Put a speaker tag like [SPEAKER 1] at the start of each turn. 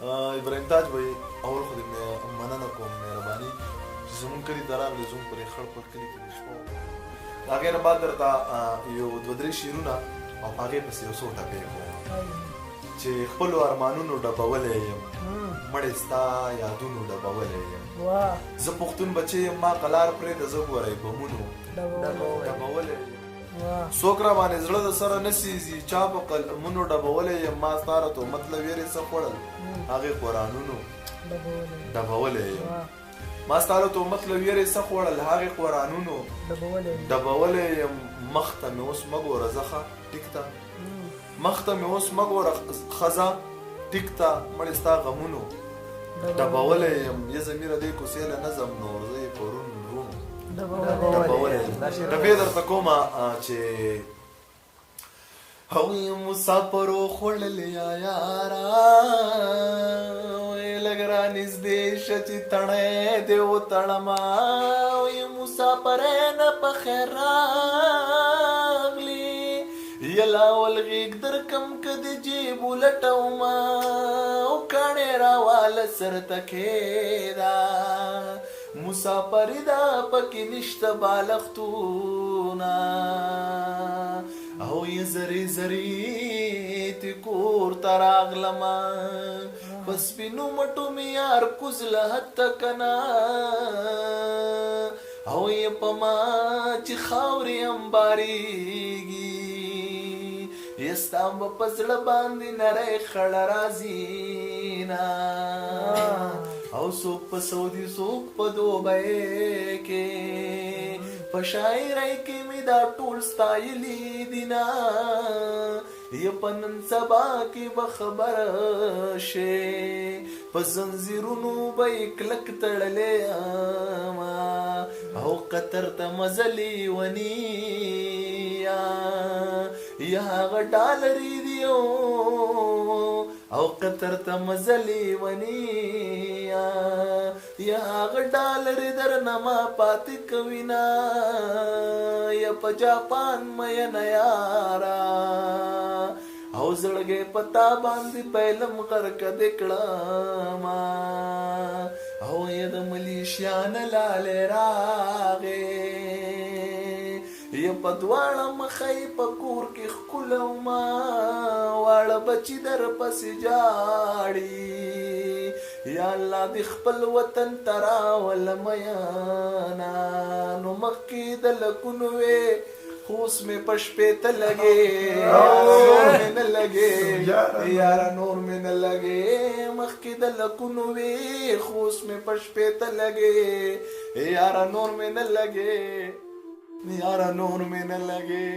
[SPEAKER 1] ابراهیم تاج بھائی، اول خو دې مننه کوم، مهرباني چې زمونږ کلي ته راغلې، زمونږ پرې خړ پړ کلي کې دې شپه وکړه. د هغې نه بعد درته یو دوه درې شعرونه او په هغې پسې یو څو ټپې کوم چې خپلو ارمانونو ډبولی یم، مړې ستا یادونو ډبولی یم. زه پښتون بچی یم، ما قلار پرېږده، زه ګورئ بمونو ډبولی یم. څوک را باندې زړه د سره نه سیزي، چا په قلمونو ډبولی یم. ما ستا له تهمت له ویرې څه خوړل، هغې قرانونو ډبولی یم. ما ستا له تهمت له ویرې څه خوړل، هغې قرانونو ډبولی یم. مخ ته مې اوس مه ګوره زه ښه ټیک ته، مخ ته مې اوس مه ګوره ښځه ټیک ته، مړې ستا غمونو ډبولی یم. یه ضمیره دې کوڅې له نه ځم نور، زه یې پرون روڼو ډبولی یم. ټپې درته کومه چې او یې مسافرو خوړلې یارا، لږ را نږدې شه چې تڼی دې وتړمه. او یې مسافرۍ نه په خیر راغلې، یلا ول غېږ درکم که د جیب ولټومه، او کاڼی راواله سر ته کښېږده، مسافري ده پکې نشته بالښتونه. او یې زری زری تی کور ته راغلمه، په سپینو مټو مې یار کوز له حته کنه. او یې په ما چې خاورې امبارېږي، یې ستا به په زړه باندې نری خړه راځي نه. او څوک په سعودي، څوک په دوبۍ کې، په شاعرۍ کې مې دا ټول ستایلي دي نه. یه په نن سبا کې به خبر شې، په زنځیرونو به یې کلک تړلی یم. او قطر ته مزه لیوني یا هغه ډالرې دي، او قطر ته مزه لیوني یا هغه ډالرې درنه ما پاتې کوي نه. یا په جاپان مینه یارا، او زړګی په تا باندې پیلم غرق دې کړمه. او یې د ملیشیا نه لالی راغی، یې په دواړه مخه یې په کور کې ښکلومه، واړه بچي در پسې ژاړي. یا الله دې خپل وطن ته راوله میانه. نو مخکې د لکونو وې، خو اوس مې په شپېته لګې، نور مې نه لګې یاره، نور مې نه لګې. مخکې د لکونو وې، خو اوس مې په شپېته لګې، یاره نور مې نه لګې، یاره نور مې نه لګې.